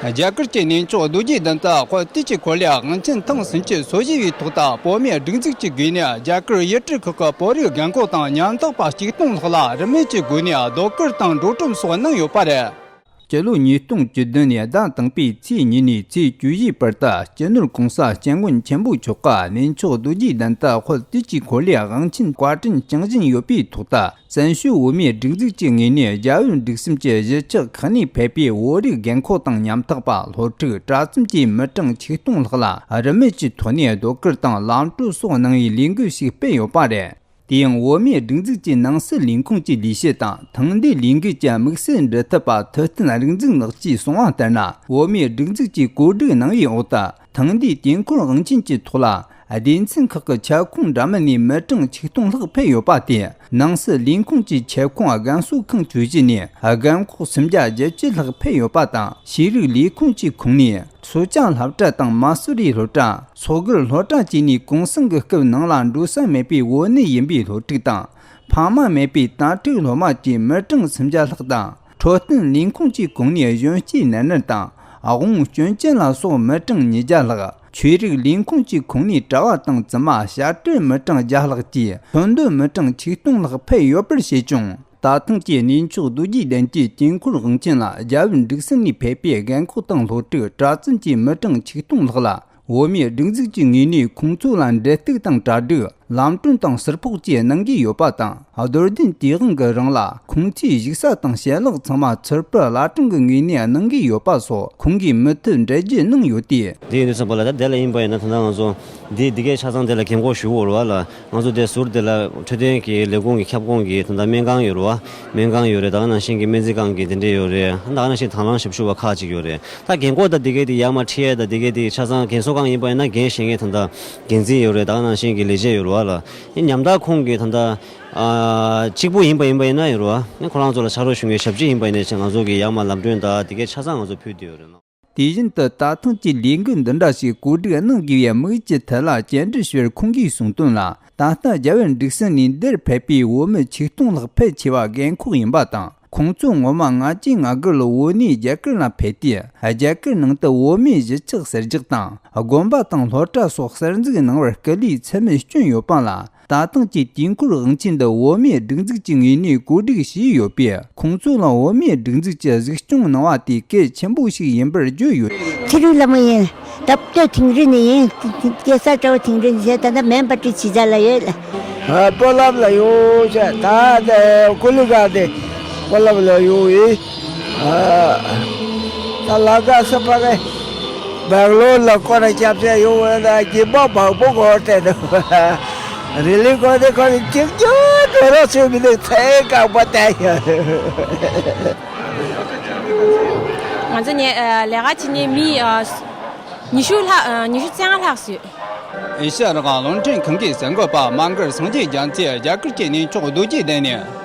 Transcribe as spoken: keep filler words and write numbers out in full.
རྒྱ་གར་གྱི་གནས་མཆོག་རྡོ་རྗེ་གདན་དུ་དཔལ་དུས་ཀྱི་འཁོར་ལོའི་དབང་ཆེན་ཐེངས་སུམ་ཅུ་སོ་བཞི་བའི་ཐོག་ཏུ་བོད་མིའི་སྒྲིག་འཛུགས་ཀྱི་སྒོ་ནས་རྒྱ་གར་ཡུལ་གྲུ་ཁག་གི་བོད་རིགས་རྒན་འཁོགས་དང་ཉམ་ཐག་པ་ཆིག་སྟོང་ལྷག་ལ་རིན་མེད་ཀྱི་སྒོ་ནས་རྡོ་སྐུར་དང་འགྲོ་གྲོན་སོགས་གནང་ཡོད་པ་རེད། སྤྱི་ལོ་ཉིས་སྟོང་བཅུ་བདུན་ནས་ཟླ་དང་པོའི་ཚེས་གཉིས་ནས་ཚེས་བཅུ་བཞིའི་བར་དུ་སྤྱི་ནོར་༸གོང་ས་༸སྐྱབས་མགོན་ཆེན་པོ་མཆོག་གིས་གནས་མཆོག་རྡོ་རྗེ་གདན་དུ་དཔལ་དུས་ཀྱི་འཁོར་ལོའི་དབང་ཆེན་བཀའ་དྲིན་སྐྱོང་བཞིན་ཡོད་པའི་ཐོག་ཏུ། བཙན་བྱོལ་བོད་མིའི་སྒྲིག་འཛུགས་ཀྱི་ངོས་ནས་རྒྱ་བོད་འབྲུག་གསུམ་གྱི་གཞིས་ཆགས་ཁག་ནས་ཕེབས་པའི་བོད་རིགས་རྒན་འཁོགས་དང་ཉམ་ཐག་པ་སློབ་ཕྲུག་དྲ་ཙམ་གྱི་མི་གྲངས་ཆིག་སྟོང་ལྷག་ལ་རིན་མེད་ཀྱི་ཐོག་ནས་རྡོ་སྐུར་དང་ལམ་བགྲོད་སོགས་གནང་བའི་ལས་འགུལ་ཞིག་སྤེལ་ཡོད་པ་རེད། དེ་ཡང་བོད་མིའི་སྒྲིག་འཛུགས་ཀྱི་ནང་སྲིད་ལས་ཁུངས་ཀྱི་ལས་བྱེད་དང་ཐེངས་འདིའི་ལས་འགུལ་གྱི་དམིགས་བསལ་འབྲེལ་མཐུད་པ་ཐུབ་བསྟན་རིག་འཛིན་ལགས་ཀྱིས་གསུངས་པ་ལྟར་ན། བོད་མིའི་སྒྲིག་འཛུགས་ཀྱིས་གོ་སྒྲིག་གནང་བའི་འོག་ཏུ། ཐེངས་འདིའི་དུས་འཁོར་དབང་ཆེན་གྱི་ཐོག་ལ། སྡེ་ཚན་ཁག་གི་ཁྱབ་ཁོངས་འདྲ་མིན་ནས་མི་གྲངས་ཆིག་སྟོང་ལྷག་ཕེབས་ཡོད་པ་སྟེ། ནང་སྲིད་ལས་ཁུངས་ཀྱི་ཁྱབ་ཁོངས་རྒན་གསོ་ཁང་བཅུ་བཞི་ནས་རྒན་འཁོགས་སུམ་བརྒྱ་བརྒྱད་ཅུ་ལྷག་ཕེབས་ཡོད་པ་དང་། ཤེས་རིག་ལས་ཁུངས་ཀྱི་ཁོངས་ནས་སོ་བྱང་སློབ་གྲྭ་དང་མ་སུ་རི་སློབ་གྲྭ། སོ་སྒར་སློབ་གྲྭ་བཅས་ནས་གུང་སེང་གི་སྐབས་ནང་ལ་འགྲོ་ས་མེད་པའི་བོད་ནད་ཡིན་པའི་སློབ་ཕྲུག་དང་། ཕ་མ་མེད་པའི་དྭ་ཕྲུག་སློབ་མ་བཅས་མི་གྲངས་སུམ་བརྒྱ་ལྷག་དང་། འཕྲོད་བསྟེན་ལས་ཁུངས་ཀྱི་ཁོངས་ནས་གཞོན་སྐྱེས་ནར་ནར་དང་། དབང་པོ་སྐྱོན་ཅན་ལ་སོགས་མི་གྲངས་ཉིས་བརྒྱ་ལྷག། ཆོས་རིག་ལས་ཁུངས་ཀྱི་ཁོངས་ནས་གྲྭ་བ་དང་བཙུན་མ་བཤད་གྲྭའི་མི་གྲངས་བརྒྱ་ལྷག་བཅས་ཐོན་འདོད་མི་གྲངས་ཆིག་སྟོང་ལྷག་ཕེབས་ཡོད་པར་བཤད་ཀྱང་། ད་ཐེངས་ཀྱི་གནས་མཆོག་རྡོ་རྗེ་གདན་གྱི་དུས་འཁོར་དབང་ཆེན་ལ་རྒྱ་བོད་འབྲུག་གསུམ་ནས་ཕེབས་པའི་རྒན་འཁོགས་དང་སློབ་ཕྲུག་གྲྭ་བཙུན་གྱི་མི་གྲངས་ཆིག་སྟོང་ལྷག་ལ། བོད་མིའི་སྒྲིག་འཛུགས་ཀྱི་ངོས་ནས་ཁོང་ཚོ་ལ་འབྲེལ་གཏུག་དང་གྲ་སྒྲིག་ལམ་གྲོན་དང་ཟུར་ཕོགས་བཅས་གནང་གི་ཡོད་པ་དང་། རྡོར་གདན་དུས་དབང་གི་རིང་ལ་ཁོང་ཚོའི་བཞུགས་ས་དང་ཞལ་ལག་ཚང་མ་ཚུར་སྤུ་བླ་བྲང་གི་ངོས་ནས་གནང་གི་ཡོད་པ་སོགས་ཁོང་གིས་མུ་མཐུད་འགྲེལ་བརྗོད་གནང་ཡོད་དེ། དེ་ཡིན་དུས་ཙམ་པ་ལ་ད་དེ་ལ་ཡིན་པ་ཡིན་ན། ད་ལྟ་ང་ཚོ་འདི་འདི་གའི་ཆ་ཚང་དེ་ལ་འགན་འཁུར་ཞུ་དགོས་རེད་བ་ལ། ང་ཚོ་དེ་ཟུར་དེ་ལ་འཕྲོད་བསྟེན་གྱི་ལས་ཁུངས་ཀྱི་ཁྱབ་ཁོངས་ཀྱི་ད་ལྟ་སྨན་ཁང་ཡོད་རེད་བ། སྨན་ཁང་ཡོད་རེད། ད་ག་ནང་བཞིན་གྱི་སྨན་རྩིས་ཁང་གི་དེ་འདྲས་ཡོད་རེད། ད་ག་ནང་བཞིན་དང་བླངས་ཞབས་ཞུ་བ་ཁག་ཅིག་ཡོད་རེད། ད་རྒན་འཁོགས་དང་དེ་གའི་དེ་ཡར་མར་ཁྲིད་ཡས་དང་དེ་གའི་དེ་ཆ་ཚང་རྒན་གསོ་ཁང་ཡིན་པ་ཡིན་ན་འགན་བཞེས་མཁན་ད་ལྟ་འགན་འཛིན་ཡོད་རེད། ད་ག་ནང་བཞིན་གྱི་ལས་བྱེད་ཡོད་རེད་བ་ལ། ཨེ་ཉམ་ཐག་ཁོངས་ཀྱི་ད་ལྟ་ཨ་གཅིག་པུ་ཡིན་པ་ཡིན་པ་ཡིན་ན་ཡོད་རེད་བ། ཨེ་ཁོ་རང་ཚོ་ལ་ཕྱག་རོགས་ཞུ་མཁན་ཞབས་ཕྱི་ཡིན་པ་ཡིན་ན་ང་ཚོ་གི་ཡར་མར་ལམ་གྲོན་དང་དེ་གའི་ཆ་ཚང་ང་ཚོ་ཕུལ་བསྡད་ཡོད་རེད། དེ་བཞིན་དུ་ད་ཐེངས་ཀྱི་ལས་འགུལ་འདི་འདྲ་ཞིག་གོ་སྒྲིག་གནང་དགོས་པའི་དམིགས་ཀྱི་ཐད་ལ་བཅར་འདྲི་ཞུ་བར་ཁོང་གིས་གསུངས་དོན་ལ། ད་ལྟ་རྒྱ་བལ་འབྲུག་གསུམ་ནས་འདིར་ཕེབས་པའི་བོད་མི་ཆིག་སྟོང་ལྷག་ཕལ་ཆེ་བ་རྒན་འཁོགས་ཡིན་པ་དང་། ཁོང་ཚོ་ངོ་མ་ལྔ་བཅུ་ང་དགུ་ལོ་བོད་ནས་རྒྱ་གར་ལ་ཕེབས་ཏེ། རྒྱ་གར་ནང་དུ་བོད་མིའི་གཞིས་ཆགས་གསར་རྒྱག་དང་། དགོན་པ་དང་སློབ་གྲྭ་སོགས་གསར་འཛུགས་གནང་བར་སྐུ་ལུས་ཚད་མེད་བསྐྱོན་ཡོད་པ་ལ། ད་ཐེངས་ཀྱི་དུས་འཁོར་དབང་ཆེན་འདི་བོད་མིའི་སྒྲིག་འཛུགས་ཀྱི་ངོས་ནས་གོ་སྒྲིག་བྱས་ཡོད་པས། ཁོང་ཚོ་ལ་བོད་མིའི་སྒྲིག་འཛུགས་ཀྱི་གཟིགས་སྐྱོང་གནང་བ་དེ་གལ་ཆེན་པོ་ཞིག་ཡིན་པར་བརྗོད་ཡོད། ཚེ་རིང་ལྷ་མོ་ཡིན། རྡབ་སྟོད་དིང་རི་ནས་ཡིན། སྐྱེས་ས་བྲག་དིང་རི་ནས་བྱས། ད་ལྟ་མེམ་པ་ཏི་བྱེད་ས་ལ་ཡོད་ལ། ཨ་སྤོ་ལམ་ལ་ཡོང་བྱས། ད་ལྟ་ཀུ་ལི་ག་དེ་སྤོ་ལམ་ལ་ཡོང་ཡིན། ཨ་ད་ལ་ཀ་ས་པ་གི་སྦེང་ལོར་ལ་སྐོར་ར་རྒྱབ་བྱས་ཡོང་བ་ན་སྐྱིད་པ་མང་པོ་འོང་བསྡད་འདུག་རི་ལི་ཁོ་ནི་ཁོ་ནི་གཅིག་གྱུར་འགྲོ་རོགས་བྱེད་མི་འདུག་ཚེ་གང་པོ་བསྡད་ཡོད། ང་ཚོ་ནས་ཨ་ལས་ཀ་བྱེད་མཁན་མི་ཨ་ཉི་ཤུ་ལྷག་ཨ་ཉི་ཤུ་རྩ་ལྔ་ལྷག་ཙམ་ཡོད། ཨེ་ཤ་ཡ་རང་དབང་རླུང་འཕྲིན་ཁང་གི་གསར་འགོད་པ་དམར་མགར་སངས་རྒྱས་རྒྱ་མཚོས་རྒྱ་གར་གྱི་གནས་མཆོག་རྡོ་རྗེ་གདན་ནས་